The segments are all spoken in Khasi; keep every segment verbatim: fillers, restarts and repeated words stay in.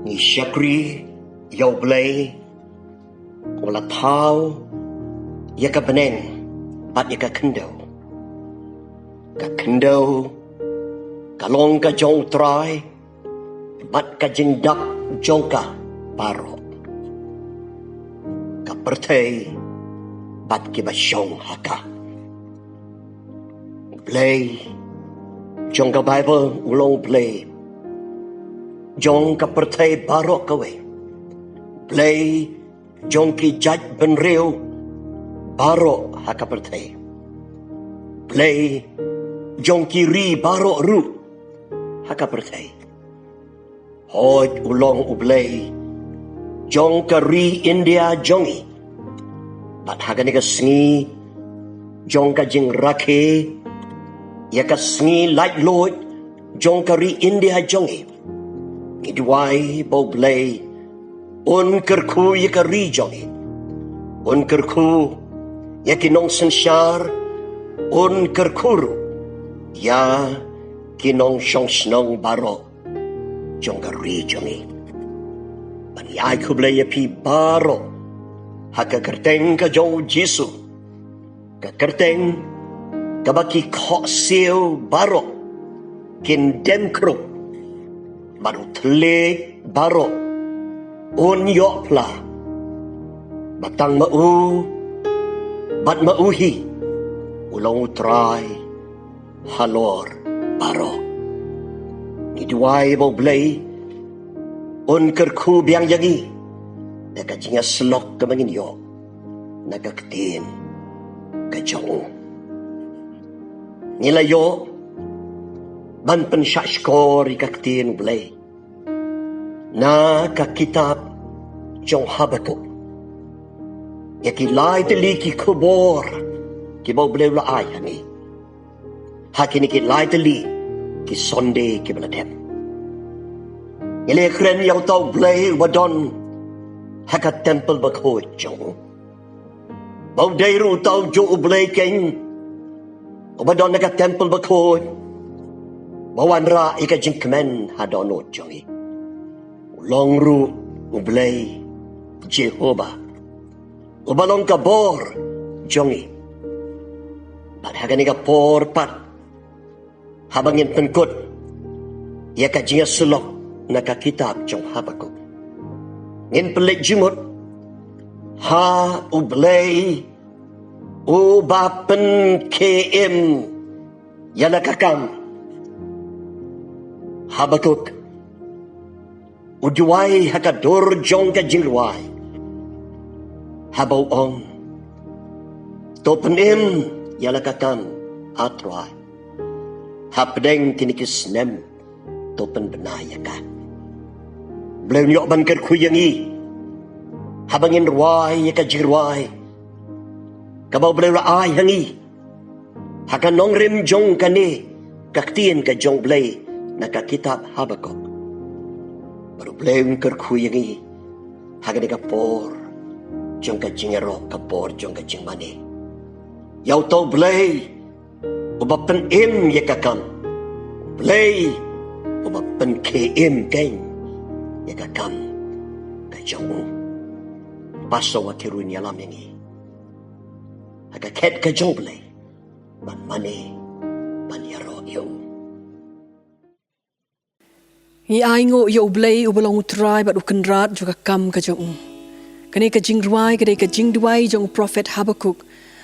Ngi shakri ïa U Blei, u la thaw ïa ka bneng bad ïa ka khyndew. Ka khyndew ka long ka jong U Trai bad ka jingdap jong ka baroh, ka pyrthei bad kiba shong ha ka. U Blei jong ka Baibl u long U Blei jong ka pyrthei baroh kawei. U Blei jong ki jait bynriew baroh ha ka pyrthei. U Blei jong ki ri baroh ruh ha ka pyrthei. Hooid, u long U Blei jong ka ri India jong ngi. Bad ha kane ka sngi jong ka jingrakhe ïa ka sngi laitluid jong ka ri India jong ngi, ngi duwai ba U Blei un kyrkhu ïa ka ri jong ngi, un kyrkhu ïa ki nongsynshar, un kyrkhu ruh ïa ki nongshong shnong baroh jong ka ri jong ngi. Bad ngi ai khublei ïa phi baroh ha ka kyrteng ka jong U Jisu, ka kyrteng kaba ki khohsiew baroh kin dem khrup, bad u thylliej baroh un ïoh phla. Bad tang ma u bad ma u hi u long U Trai halor baroh. Ngi duwai ba U Blei un kyrkhu biang ïa ngi da ka jingïasyllok kaba ngin ïoh na ka ktien ka jong u. Ngi la ïoh ban pynshahshkor ïa ka ktien U Blei na ka kitab jong Habakuk, ïa ki lai tylli ki khubor kiba U Blei u la ai ha ngi ha kine ki lai tylli ki Sunday kiba la dep. Ngi la kren ïa uta U Blei uba don ha ka templ bakhuid jong u, ba u dei ruh uta ujuh U Blei keiñ uba don ha ka templ bakhuid, ba wanrah ïa ka jingkmen ha dohnud jong ngi. U long ruh U Blei Jehobah, uba long ka bor jong ngi. Bad ha kane ka por pat, haba ngin pynkut ïa ka jingïasyllok na ka kitab jong Habakuk, ngin pynleit jingmut ha U Blei uba pynkhie im ïa la ka kam. Habakuk u duwai ha ka dur jong ka jingrwai, haba u ong: To pynim ïa la ka kam, A Trai. Hapdeng kine ki snem to pynbna ïa ka. U Blei un ïoh ban kyrkhu ïa ngi haba ngin rwai ïa ka jingrwai kaba U Blei u la ai ha ngi ha ka nongrim jong kane ka ktien ka jong U Blei na ka kitab Habakuk. Bad U Blei un kyrkhu ïa ngi ha kane ka por jong ka jingïaroh, ka por jong ka jingmane, ïa uta U Blei uba pynim ïa ka kam, U Blei uba pynkhie im keiñ ïa ka kam ka jong u. Pastor, wat kyrkhu ïalam ïa ngi ha ka khet ka jong U Blei ban mane, ban ïaroh ïa u. Ngi ainguh ïa U Blei uba long U Trai bad U Kynrad jong ka kam ka jong u. Kane ka jingrwai ka dei ka jingduwai jong u prophet Habakuk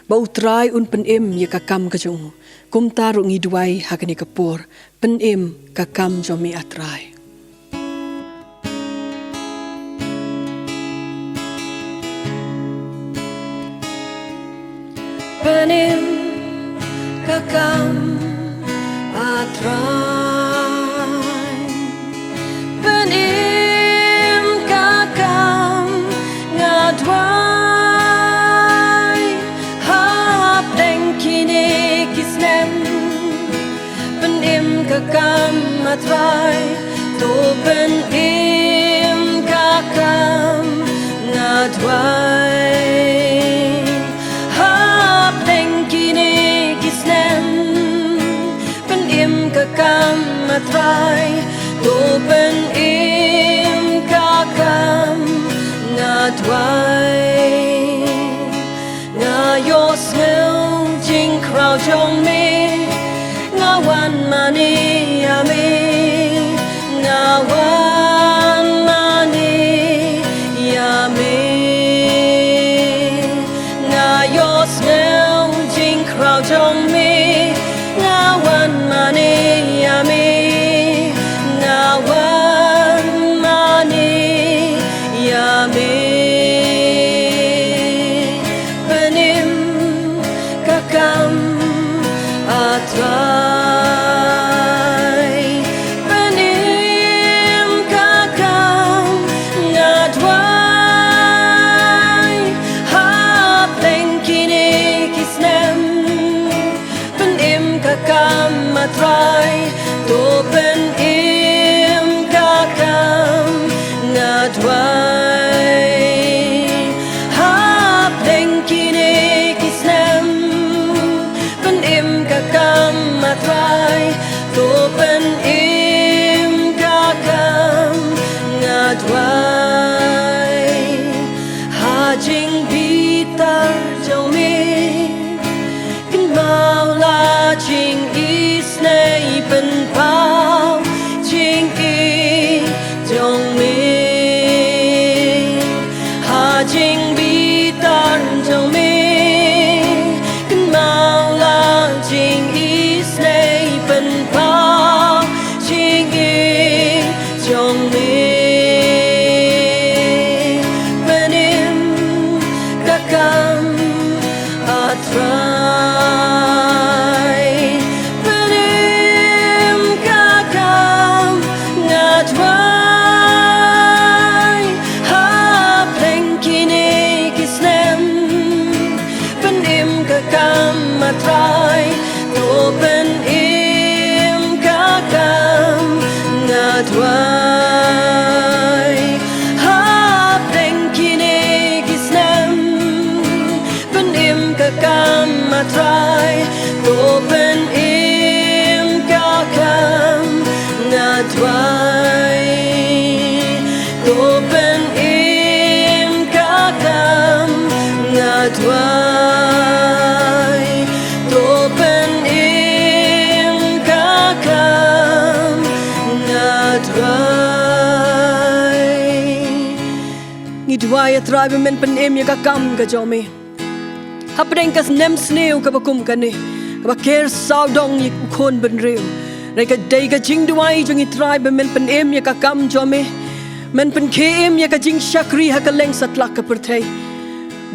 ba U Trai un pynim ïa ka kam ka jong u. Kumta ruh ngi duwai ha kane ka por: Pynim ka kam jong me, A Trai. Pynim ka kam, A Trai. Pynim ka kam, nga duwai, hapdeng kine ki snem. Pynim ka kam, A Trai, to pynim ka kam, nga duwai. Hapdeng kine ki snem, pynim ka kam, A Trai, to pynim ka Khraw jong me, nga wan mane ïa me, nga wan mane ïa me. Nga ïohsngew jingkhraw jong me, nga wan mane ïa me, nga wan mane ïa me. Pynim ka kam, A Trai. Pynim ka kam, nga duwai, hapdeng kine ki snem. Pynim ka kam, A Trai, to pynim ka kam, nga duwai, hapdeng kine ki snem. Pynim ka kam, A Trai, to pynim ka kam, nga duwai, ha jingbitar jong me. Kynmaw la jingisynei, pynpaw jingïeit jong me. Ha jingbitar jong me, kynmaw la jingisynei, pynpaw jingïeit jong me. Pynim ka kam, A Trai. Pynim ka kam, nga duwai, hapdeng kine ki snem. Pynim ka kam, A Trai, to pynim ka kam, nga duwai, hapdeng kine ki snem. Pynim ka kam, A Trai, to pynim ka kam, nga duwai, to pynim ka kam, nga duwai, to pynim ka kam, nga duwai. Ngi duwai, A Trai, ba men pynim ïa ka kam ka jong me. Hapdeng ka snem sniew kaba kum kane, kaba ker sawdong ïa u khun bynriew. Hynrei ka dei ka jingduwai jong ngi, Trai, ba men pynim ïa ka kam jong me. Men pynkhie im ïa ka jingshakri ha kylleng satlak ka pyrthei.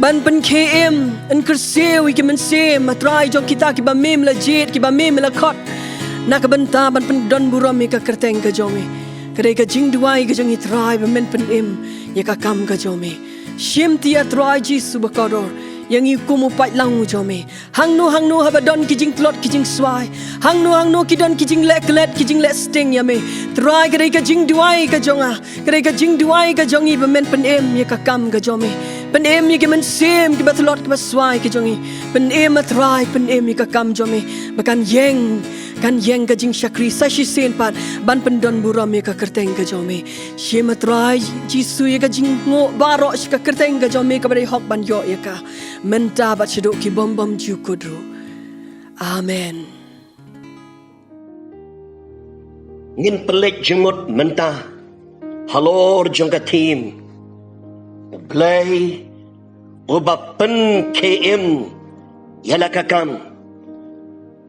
Ban pynkhie im, yn kyrsiew ïa ki mynsiem, A Trai, jong kita kiba me la jied, kiba me la khot na ka bynta ban pyndonburom ïa ka kyrteng ka jong me. Ka dei ka jingduwai ka jong ngi, Trai, ba men pynim ïa ka kam ka jong me. Shim ti, A Trai Jisu bakordor, ïa ngi kum u paidlang u jong me. Hangno hangno haba don ki jingtlot ki jingswai, hangno hangno ki don ki jingleh klet ki jingleh sting ïa me, Trai, ka dei ka jingduwai ka jong nga, ka dei ka jingduwai ka jong ngi, ba men pynim ïa ka kam ka jong me. Pynim ïa ki mynsiem kiba tlot kiba swai ka jong ngi. Pynim, A Trai, pynim ïa ka kam jong me, ba kan ïeng, kan ïeng ka jingshakri sa shisien pat ban pyndonburom ïa ka kyrteng ka jong me. Shim, A Trai Jisu, ïa ka jingnguh baroh sha ka kyrteng ka jong me kaba dei hok ban ïoh ïa ka, mynta bad shaduh ki bym bymjukut ruh. Amen. Ngin pynleit jingmut mynta halor jong ka theme, U Blei uba pynkhie im ïa la ka kam,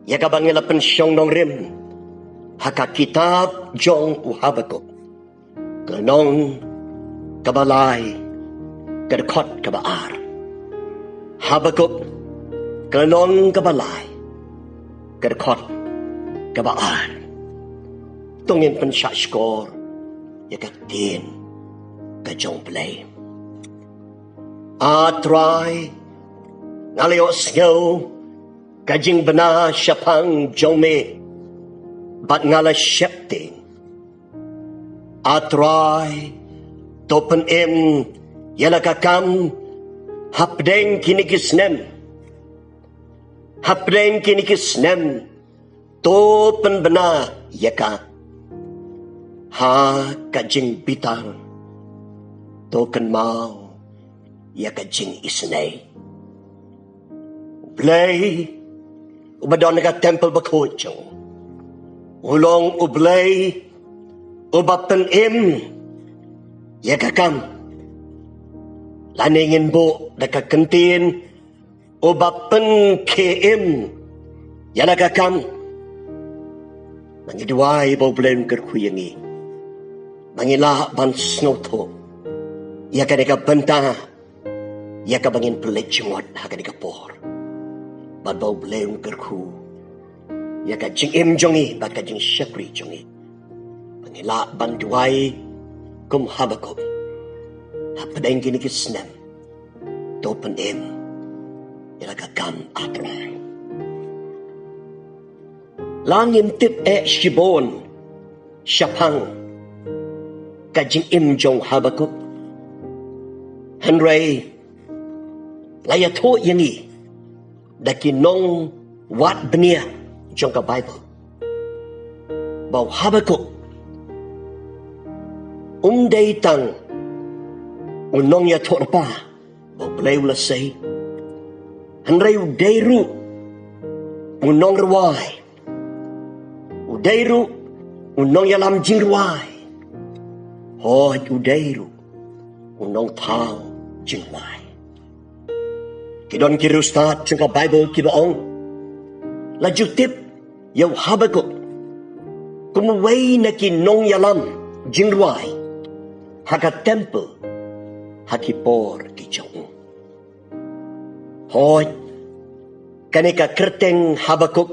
ïa kaba ngi la pynshong nongrim ha ka kitab jong u Habakuk, ka lynnong kaba lai, ka dkhot kaba ar. Habakuk, ka lynnong kaba lai, ka dkhot kaba ar. To ngin pynshah shkor ïa ka ktien ka jong U Blei. A Trai, nga la ïohsngew ka jingbna shaphang jong me, bad nga la sheptieng. A Trai, to pynim ïa la ka kam hapdeng kine ki snem. Hapdeng kine ki snem, to pynbna ïa ka. Ha ka jingbitar, to kynmaw ïa ka jingisynei. Blei, uba don ha ka temple bakhuid jong u, u long U Blei uba pynim ïa ka kam. Lane ngin buh da ka kyntien, uba pynkhie im ïa la ka kam. Ba ngi duwai ba U Blei un kyrkhu ïa ngi, ba ngin lah ban sngewthuh ïa kane ka bynta ïa kaba ngin pynleit jingmut ha kane ka por. Bad ba U Blei un kyrkhu ïa ka jingim jong ngi bad ka jingshakri jong ngi, ba ngin lah ban duwai kum Habakuk hapdeng kine ki snem: To pynim ïa la ka kam, A Trai. La ngim tip eh shibun shaphang ka jingim jong Habakuk, hynrei la ïathuh ïa ngi da ki nongwad bniah jong ka Baibl ba u Habakuk um dei tang u nongïathuhlypa ba U Blei u la sei, hynrei u dei ruh u nongrwai, u dei ruh u nongïalam jingrwai, hooid, u dei ruh u nongthaw jingrwai. Ki don ki riewstad jong ka Baibl kiba ong, la ju tip ïa u Habakuk kum uwei na ki nongïalam jingrwai ha ka temple ha ki por ki jong u. Hooid, kane ka kyrteng Habakuk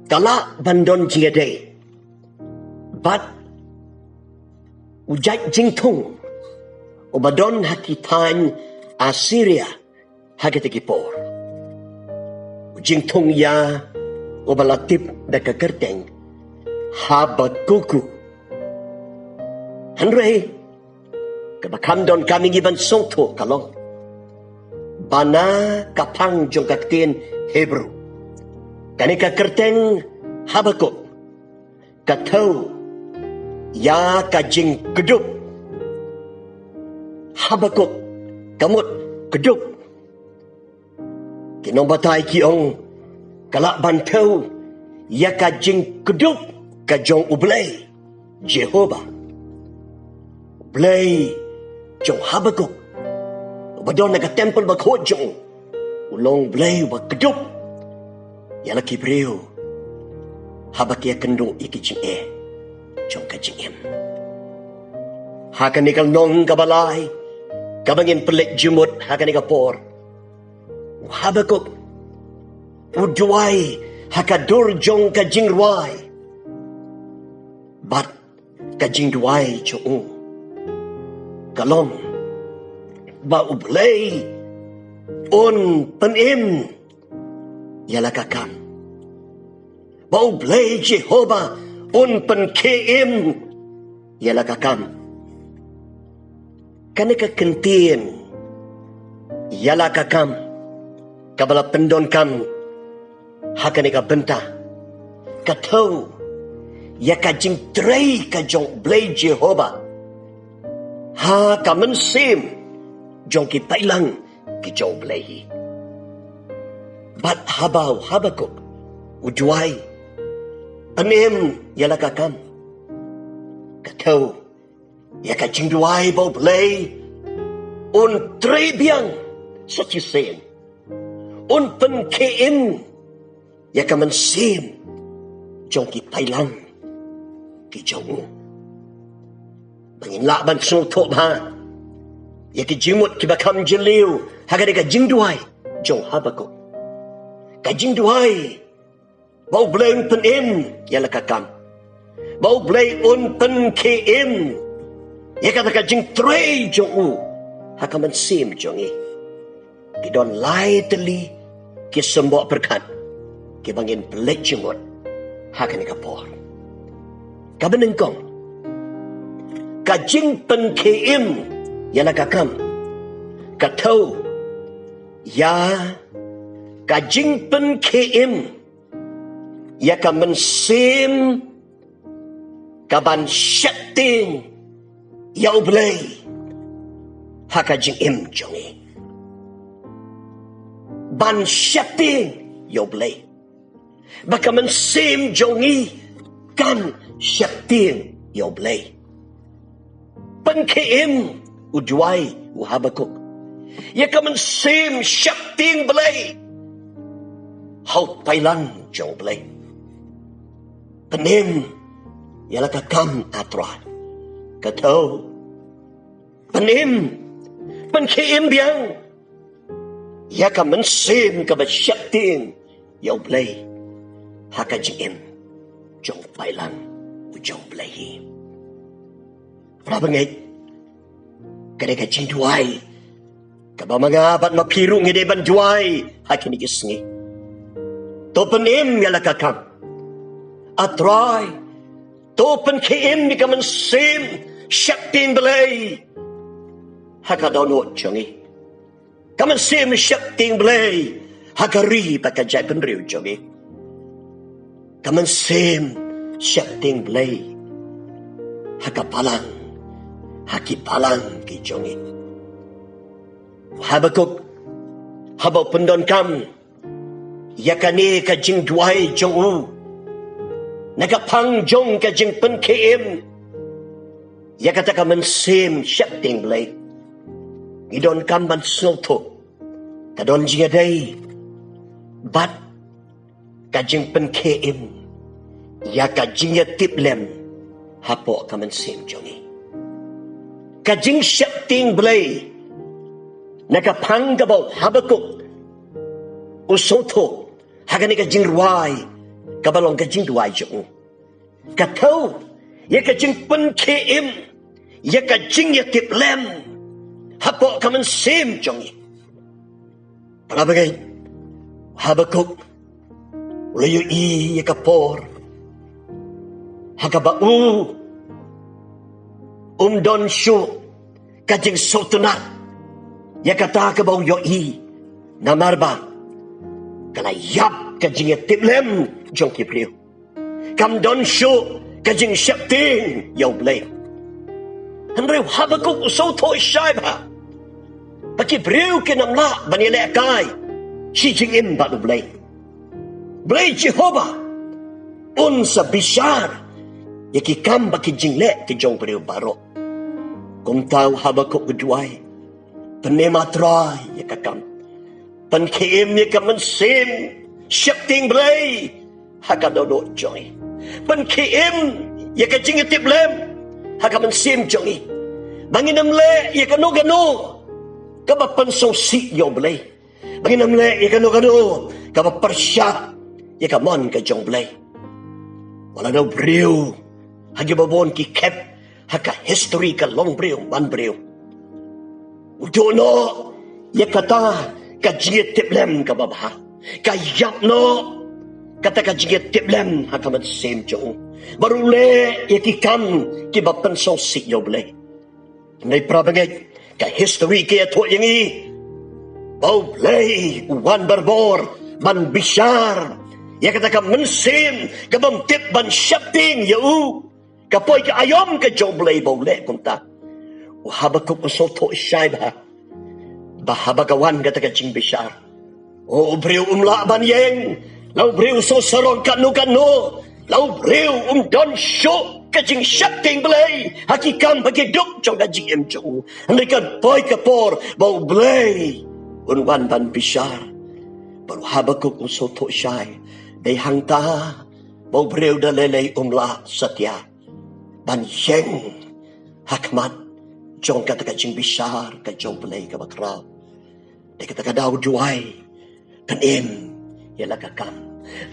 ka lah ban don jingïadei bad u jait jingthung uba don ha ki thaiñ Assyria ha kita ki por. U jingthung ïa uba la tip da ka kyrteng Habakuku. Hynrei kaba kham donkam ïa ngi ban sngewthuh ka long ba na ka phang jong ka ktien Hebru, kane ka kyrteng Habakuk ka thew ïa ka jingkdup. Habakuk ka mut kdup. Ki nongbatai ki ong ka lah ban thew ïa ka jingkdup ka jong U Blei Jehobah. U Blei jong Habakuk uba don ha ka temple bakhuid jong u, u long U Blei uba kdup ïa la ki briew haba ki ïakynduh ïa ki jingeh jong ka jingim. Ha kane ka lynnong kaba lai kaba ngin pynleit jingmut ha kane ka por, u Habakuk u duwai ha ka dur jong ka jingrwai. Bad ka jingduwai jong u ka long ba U Blei un pynim ïa la ka kam, ba U Blei Jehobah un pynkhie im ïa la ka kam. Kane ka kyntien ïa la ka kam kaba la pyndonkam ha kane ka bynta ka thew ïa ka jingtrei ka jong U Blei Jehobah ha ka mynsiem jong ki paidlang ki jong U Blei hi. Bad haba u Habakuk u duwai pynim ïa la ka kam, ka thew ïa ka jingduwai ba U Blei un trei biang sa shisien, un pynkhie im ïa ka mynsiem jong ki paidlang ki jong u. Ba ngin lah ban sngewthuh bha ïa ki jingmut kiba kham jylliew ha kane ka jingduwai jong Habakuk. Ka jingduwai ba U Blei un pynim ïa la ka kam, ba U Blei un pynkhie im ïa kata ka jingtrei jong u ha ka mynsiem jong ngi. Ki don lai tylli ki symboh pyrkhat kiba ngin pynleit jingmut ha kane ka por. Kaba nyngkong, ka jingpynkhie im ïa la ka kam ka thew ïa ka jingpynkhie im ïa ka mynsiem kaban sheptieng ïa U Blei ha ka jingim jong ngi. Ban sheptieng ïa U Blei. ba ka mynsiem jong ngi kan sheptieng ïa U Blei. Pynkhie im, u duwai u Habakuk, ïa ka mynsiem sheptieng Blei ha u paidlang jong U Blei. Pynim ïa la ka kam, A Trai. Ka thew, pynim, pynkhie im biang ïa ka mynsiem kaba sheptieng ïa U Blei ha ka jingim jong u paidlang u jong U Blei hi. Para bangeit, ka dei ka jingduwai kaba ma nga bad ma phi ruh ngi dei ban duwai ha kine ki sngi. To pynim ïa la ka kam, A Trai. To pynkhie im ïa ka mynsiem sheptieng Blei ha ka dohnud jong ngi. Ka mynsiem sheptieng Blei ha ka ri bad ka jaitbynriew jong ngi. Ka mynsiem sheptieng Blei ha ka balang, ha ki balang ki jong ngi. Habakuk, haba u pyndonkam ïa kane ka jingduwai jong u, na ka phang jong ka jingpynkhie im ïa kata ka mynsiem sheptieng Blei, ngi donkam ban sngewthuh, ka don jingïadei bad ka jingpynkhie im ïa ka jingïatiplem hapoh ka mynsiem jong ngi. Ka jingsheptieng Blei, na ka phang kaba u Habakuk u sngewthuh ha kane ka jingrwai kaba long ka jingduwai jong u, ka thew ïa ka jingpynkhie im ïa ka jingïatiplem hapoh ka mynsiem jong ngi. Para bangeit, Habakuk u la ïohi ïa ka por ha kaba u um don shuh ka jingsngewtynnat ïa kata kaba u ïohi, namar ba ka la ïap ka jingïatiplem jong ki briew. Kam don shuh ka jingsheptieng ïa U Blei. Hynrei u Habakuk u sngewthuh shai bha ba ki briew kin ym lah ban ïalehkai shi jingim bad U Blei. Blei Jehobah un sa bishar ïa ki kam bad ki jingleh ki jong u briew baroh. Kumta u Habakuk u duwai, pynim, A Trai, ïa ka kam. Pynkhie im ïa ka mynsiem sheptieng Blei ha ka dohnud jong ngi. Pynkhie im ïa ka jingïatiplem ha ka mynsiem jong ngi, ba ngin ym leh ïa kano kano kaba pynsngewsih ïa U Blei, ba ngin ym leh ïa kano kano kaba pyrshah ïa ka mon ka jong U Blei. Wat la u briew ha kiba bun ki khep ha ka history, ka long briew man briew, u duh noh ïa kata ka jingïatiplem kaba bha, ka ïap noh kata ka jingïatiplem ha ka mynsiem jong u, bad u leh ïa ki kam kiba pynsngewsih ïa U Blei. Hynrei para bangeit, ka history ka ïathuh ïa ngi ba U Blei u wan barabor ban bishar ïa kata ka mynsiem ka bym tip ban sheptieng ïa u. Ka poi ka aïom ka jong U Blei ba u leh kumta. U Habakuk u sngewthuh shai bha ba haba ka wan kata ka jingbishar, o, u briew um lah ban ïeng, la u briew u sngewsarong katno katno, la u briew um don shuh ka jingsheptieng Blei ha ki kam, ha ki duk jong ka jingim jong u. Hynrei kan poi ka por ba U Blei un wan ban bishar. Bad u Habakuk u sngewthuh shai, dei hangta ba u briew da lei lei um lah satia ban ïeng ha khmat jong kata ka jingbishar ka jong U Blei kaba khraw. Dei kata ka daw duwai, pynim ïa la ka kam.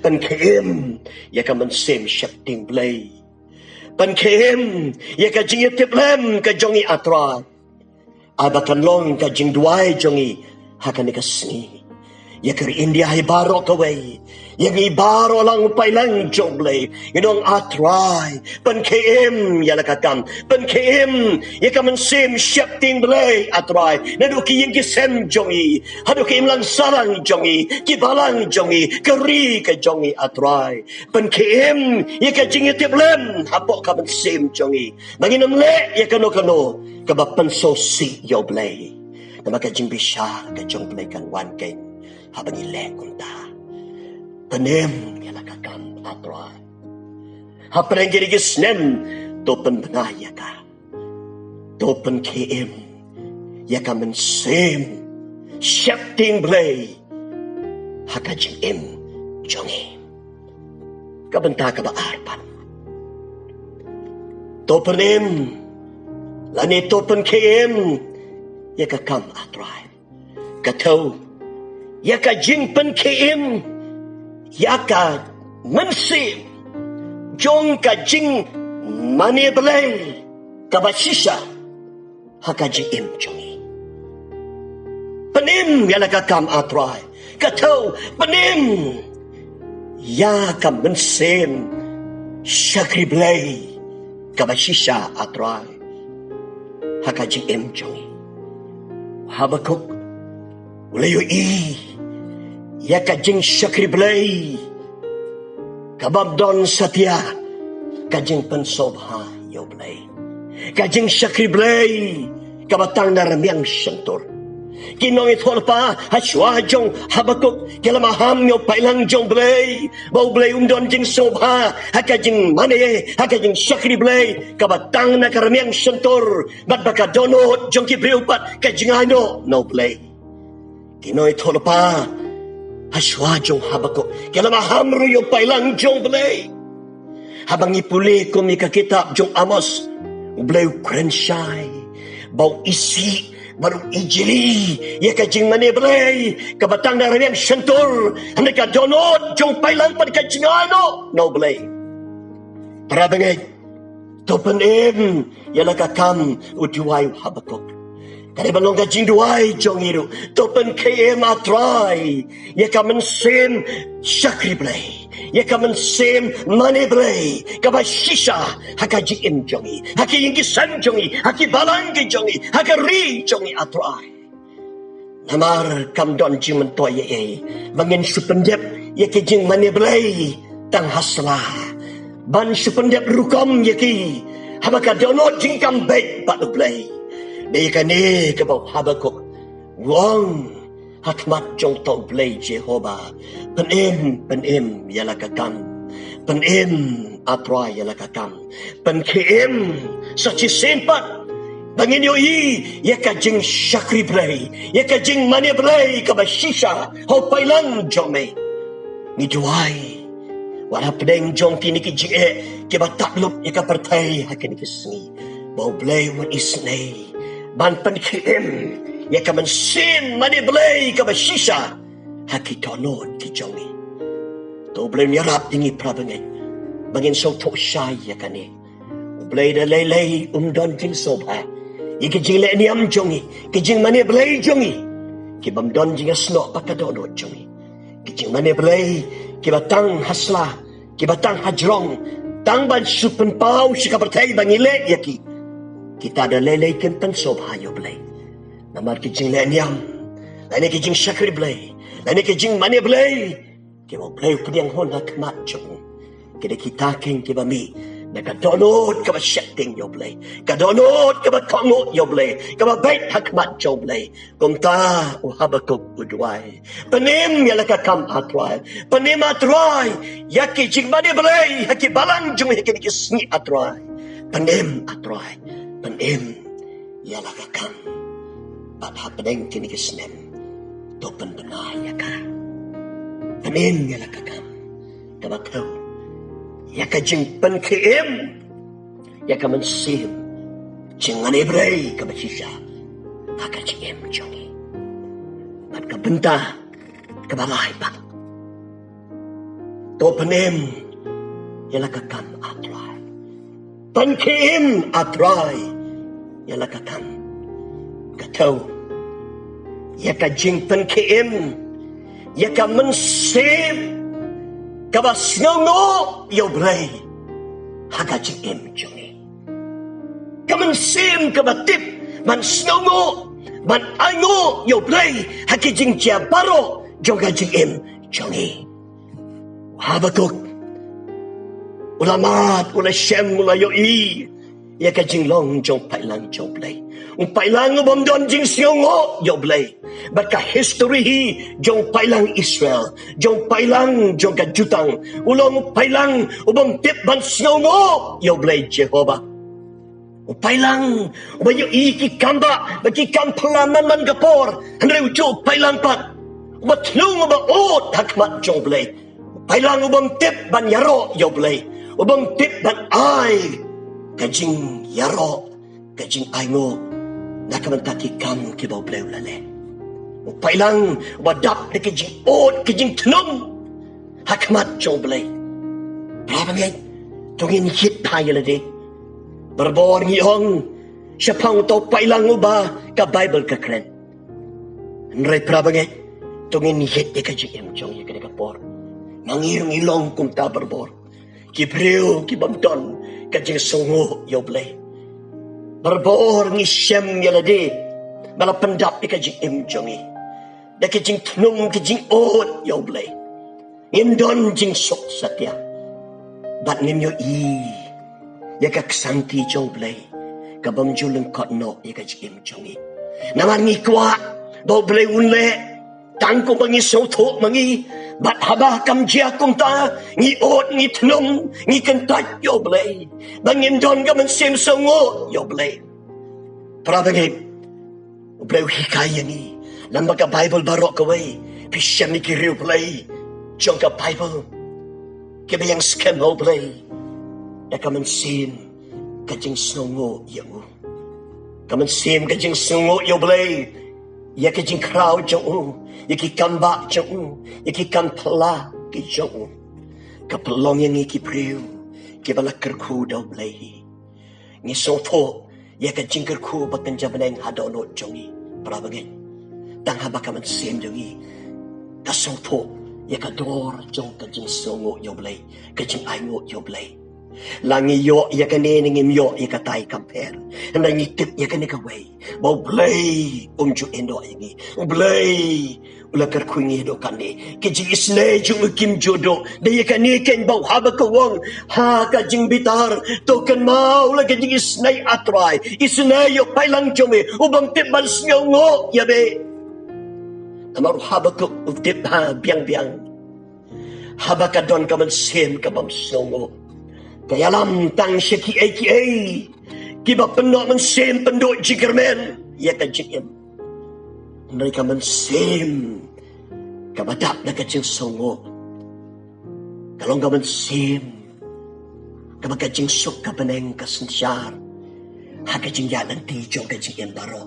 Pynkhie im ïa ka mynsiem sheptieng Blei. Pynkhie im ïa ka jingïatiplem ka jong ngi, A Trai. Ai ba kan long ka jingduwai jong ngi ha kane ka sngi, ïa ka ri India hi baroh kawei, ïa ngi baroh lang u paidlang jong U Blei. Ngi ong, A Trai, pynkhie im ïa la ka kam. Pynkhie im ïa ka mynsiem sheptieng Blei, A Trai, naduh ki ïing ki sem jong ngi haduh ki imlang sahlang jong ngi, ki balang jong ngi, ka ri ka jong ngi, A Trai. Pynkhie im ïa ka jingïatiplem hapoh ka mynsiem jong ngi, ba ngin ym leh ïa kano kano kaba pynsngewsih ïa U Blei. Namar ka jingbishar ka jong U Blei kan wan keiñ haba ngi leh kumta. Pynim ïa la ka kam, A Trai. Hapdeng kine ki snem, to pynbna ïa ka. To pynkhie im ïa ka mynsiem sheptieng Blei ha ka jingim jong ngi. Ka bynta kaba ar pat, to pynim lane to pynkhie im ïa ka kam, A Trai. Ka thew ïa ka jingpynkhie im ïa ka mynsiem jong ka jingmane Blei kaba shisha ha ka jingim jong ngi. Pynim ïa la ka kam, A Trai. Ka thew, pynim ïa ka mynsiem shakri Blei kaba shisha, A Trai, ha ka jingim jong ngi. Habakuk u la ïohi ïa ka jingshakri Blei kaba ym don satia ka jingpynsngewbha ïa U Blei. Ka jingshakri Blei kaba tang na rmiang shyntur. Ki nongïathuhlypa ha shuwa jong Habakuk ki la maham ïa u paidlang jong U Blei, ba U Blei um don jingsngewbha ha ka jingmane, ha ka jingshakri Blei kaba tang na ka rmiang shyntur, bad ba ka dohnud jong ki briew pat ka jngai noh na U Blei. Ki nongïathuhlypa ha shuwa jong Habakuk ki la maham ruh ïa u paidlang jong U Blei. Haba ngi pule kum ïa ka kitab jong Amos, U Blei u kren shai ba u isih bad u ijli ïa ka jingmane Blei kaba tang na rmiang shyntur, hynrei ka dohnud jong u paidlang pat ka jngai noh na U Blei. Para bangeit, to pynim ïa la ka kam, u duwai u Habakuk. Ka dei ban long ka jingduwai jong ngi ruh. To pynkhie im, A Trai, ïa ka mynsiem shakri Blei, ïa ka mynsiem mane Blei kaba shisha ha ka jingim jong ngi, ha ki ïing ki sem jong ngi, ha ki balang ki jong ngi, ha ka ri jong ngi, A Trai. Namar kam don jingmyntoi ei ei ba ngin shu pyndep ïa ki jingmane Blei tang ha sla, ban shu pyndep rukom ïa ki haba ka dohnud jong ngi kam beit bad U Blei. Dei kane kaba u Habakuk u ong ha khmat jong uta U Blei Jehobah: Pynim, pynim ïa la ka kam. Pynim, A Trai, ïa la ka kam. Pynkhie im sa shisien pat ba ngin ïohi ïa ka jingshakri Blei, ïa ka jingmane Blei kaba shisha ha u paidlang jong me. Ngi duwai wat hapdeng jong kine ki jingeh kiba tap lut ïa ka pyrthei ha kine ki sngi, ba U Blei un isynei ban pynkhie im ïa ka mynsiem mane Blei kaba shisha ha ki dohnud ki jong ngi. To U Blei un ïarap ïa ngi, para bangeit, ba ngin sngewthuh shai ïa kane. U Blei da lei lei um don jingsngewbha ïa ki jingleh niam jong ngi, ki jingmane Blei jong ngi, ki bym don jingïasnoh bad ka dohnud jong ngi, ki jingmane Blei kiba tang ha sla, kiba tang ha jrong, tang ban shu pynpaw sha ka pyrthei ba ngi leh ïa ki. Kita da lei lei kim pynsngewbha ïa U Blei. Namar ki jingleh niam, lane ki jingshakri Blei, lane ki jingmane Blei kiba U Blei u pdiang hun ha khmat jong u, ki dei kita keiñ kiba mih na ka dohnud kaba sheptieng ïa U Blei, ka dohnud kaba kohnguh ïa U Blei, kaba beit ha khmat jong U Blei. Kumta u Habakuk u duwai: Pynim ïa la ka kam, A Trai. Pynim, A Trai, ïa ki jingmane Blei ha ki balang jong me ha kine ki sngi, A Trai. Pynim, A Trai. Pynim ïa la ka kam. Bad hapdeng kine ki snem, to pynbna ïa ka. Pynim ïa la ka kam kaba thew ïa ka jingpynkhie im ïa ka mynsiem jingmane Blei kaba shisha ha ka jingim jong ngi. Bad ka bynta kaba lai pat, to pynim ïa la ka kam, A Trai. Pynkhie im, A Trai, ïa la ka kam. Ka thew ïa ka jingpynkhie im ïa ka mynsiem kaba sngewnguh ïa U Blei ha ka jingim jong ngi. Ka mynsiem kaba tip ban sngewnguh, ban ainguh ïa U Blei ha ki jingjia baroh jong ka jingim jong ngi. Habakuk u la mad, u la shem, u la ïohi ïa ka jinglong jong u paidlang jong u Blei. U paidlang u bym don jingsngewnguh ïa u Blei. Bad ka history hi jong u paidlang Israel, jong u paidlang jong ka jutang, u long u paidlang u bym tip ban sngewnguh ïa u Blei Jehobah. U paidlang u ba ïohi ki kam bah bad ki kam phylla man man ka por, hynrei u ju u paidlang pat u ba thnum, u ba ud ha khmat jong u Blei. U paidlang u bym tip ban ïaroh ïa u Blei, u bym tip ban ai ka jingïaroh, ka jingainguh na ka bynta ki kam kiba u Blei u la leh. U paidlang u ba dap da ka jingud, ka jingthnum ha khmat jong u Blei. Para bangeit, to ngin ïit phai ïa lade. Barabor ngi ong shaphang uto u paidlang uba ka Baibl ka kren. Hynrei para bangeit, to ngin ïit ïa ka jingim jong ngi ïa kane ka por. Ma ngi ruh ngi long kumta barabor, ki briew ki bym don ka jingsngewnguh ïa u Blei. Barabor ngi shem ïa lade ba la pyndap ïa ka jingim jong ngi da ka jingthnum, ka jingud ïa u Blei. Ngim don jingsuk satia bad ngim ïohi ïa ka ksangti jong u Blei ka bym ju lyngkot noh ïa ka jingim jong ngi. Namar ngi kwah ba u Blei un leh tang kumba ngi sngewthuh ma ngi, bad haba kam jia kumta, ngi ud, ngi thnum, ngi kyntait ïa u Blei, ba ngim don ka mynsiem sngewnguh ïa u Blei. Para bangeit, u Blei u hikai ïa ngi lem bad ka Baibl baroh kawei. Phi shem ïa ki riewblei jong ka Baibl kiba ïeng skhem ha u Blei da ka mynsiem ka jingsngewnguh ïa u. Ka mynsiem ka jingsngewnguh ïa u Blei, ïa ka jingkhraw jong u, ïa ki kam bah jong u, ïa ki kam phylla ki jong u, ka pynlong ïa ngi ki briew kiba la kyrkhu da u Blei. Ngi sngewthuh ïa ka jingkyrkhu ba kynja bneng ha dohnud jong ngi, para bangeit, tang haba ka mynsiem jong ngi ka sngewthuh ïa ka dor jong ka jingsngewnguh ïa u Blei, ka jingainguh ïa u Blei. La ngi ïoh ïa kane ne ngim ïoh ïa katai kam pher, hynrei ngi tip ïa kane kawei, ba u Blei um ju ïehnoh ïa ngi. U Blei u la kyrkhu ïa ngi haduh katne. Ki jingisynei jong u kim ju duh. Dei ïa kane keiñ ba u Habakuk u ong ha ka jingbitar, to kynmaw la ka jingisynei, A Trai. Isynei ïa u paidlang jong me u bym tip ban sngewnguh ïa me. Namar u Habakuk u tip ha biang biang, haba ka don ka mynsiem ka bym sngewnguh, ka ïalam tang sha kiei kiei kiba pynnoh mynsiem, pynduh jingkyrmen ïa ka jingim. Hynrei ka mynsiem kaba dap da ka jingsngewnguh ka long ka mynsiem kaba ka jingsuk ka bneng ka synshar ha ka jingïaid lynti jong ka jingim baroh.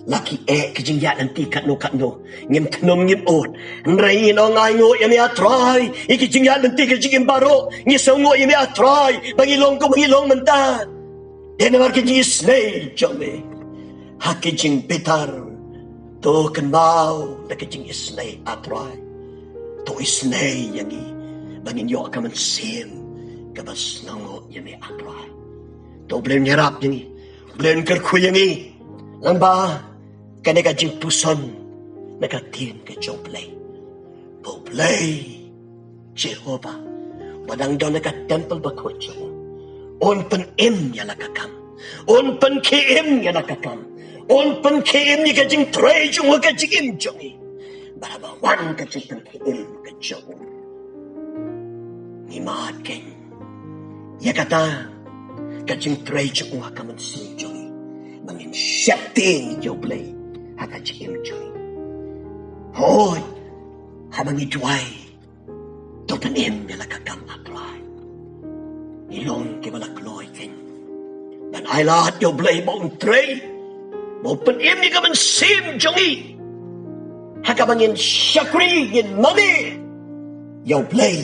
La ki eh ki jingïaid lynti katno katno, ngim thnum, ngim ud, hynrei ngin ong, ainguh ïa me, A Trai, ïa ki jingïaid lynti ka jingim baroh. Ngi sngewnguh ïa me, A Trai, ba ngi long kumba ngi long mynta. Dei namar ka jingisynei jong me. Ha ka jingbitar, to kynmaw la ka jingisynei, A Trai. To isynei ïa ngi ba ngin ïoh ka mynsiem kaba sngewnguh ïa me, A Trai. To u Blei un ïarap ïa ngi, u Blei un kyrkhu ïa ngi, lyngba kane ka jingpuson na ka ktien ka jong u Blei. Ba u Blei Jehobah, ba dang don ha ka templ bakhuid jong u, un pynim ïa la ka kam, un pynkhie im ïa la ka kam, un pynkhie im ïa ka jingtrei jong u ha ka jingim jong ngi. Bad haba wan ka jingpynkhie im ka jong u, ngi mad keiñ ïa kata ka jingtrei jong u ha ka mynsiem jong ngi, ba ngin sheptieng ïa u Blei ha ka jingim jong ngi. Hooid, haba ngi duwai, to pynim ïa la ka kam, A Trai, ngi long kiba la kloi keiñ ban ailad ïa u Blei ba un trei, ba un pynim ïa ka mynsiem jong ngi ha kaba ngin shakri, ngin mane ïa u Blei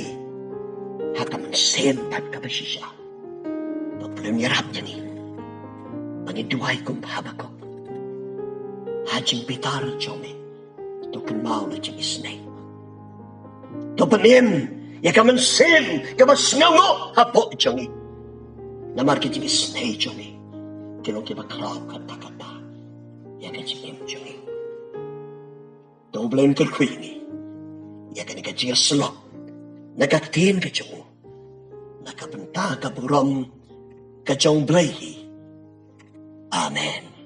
ha ka mynsiem bad kaba shisha. Ba u Blei un ïarap ïa ngi ba ngin duwai kum u Habakuk: Ha jingbitar jong me, to kynmaw la jingisynei. To pynim ïa ka mynsiem kaba sngewnguh hapoh jong ngi. Namar ki jingisynei jong me ki long kiba khraw katta katta ïa ka jingim jong ngi. To u Blei un kyrkhu ïa ngi ïa kane ka jingïasyllok na ka ktien ka jong u, na ka bynta ka burom ka jong u Blei hi. Amen.